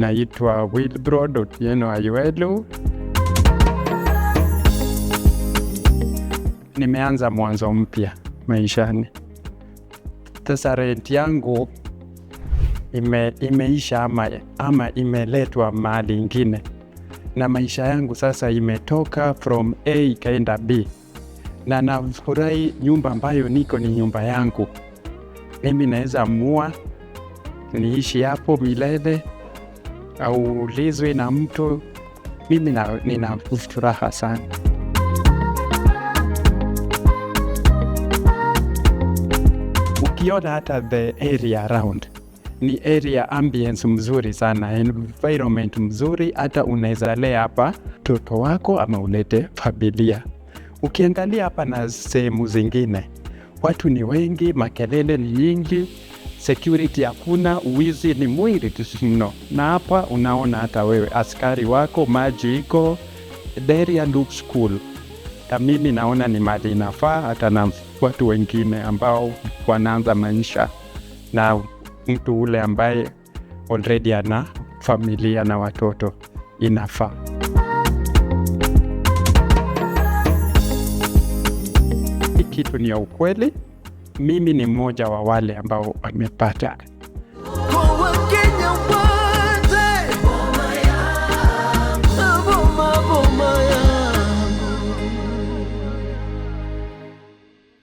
Naitwa Wilbrod Otieno Ayuelu. Nimeanza mwanzo mpya maishani. Sasa rent yangu imeisha ama imeletwa mahali ingine, na maisha yangu sasa imetoka from A ikaenda B, na nafurahi nyumba ambayo niko ni nyumba yangu. Mimi naweza amua niishi hapo milele au ulizwi na mtu. Mimi nina furaha sana. Ukiona hata the area around ni area ambience mzuri sana, environment mzuri, hata unaweza lea hapa mtoto wako ama ulete familia. Ukiangalia hapa na sehemu zingine, watu ni wengi, makelele ni nyingi, security hakuna, uwizi ni mwingi tu mno. Na hapa unaona hata wewe askari wako, maji iko, the area looks cool. Na mimi naona ni mali inafaa hata na watu wengine ambao wanaanza maisha na mtu ule ambaye already ana familia na watoto inafaa. Hii kitu ni ya ukweli. Mimi ni mmoja wa wale ambao wamepata. Kwa Wakenya wote.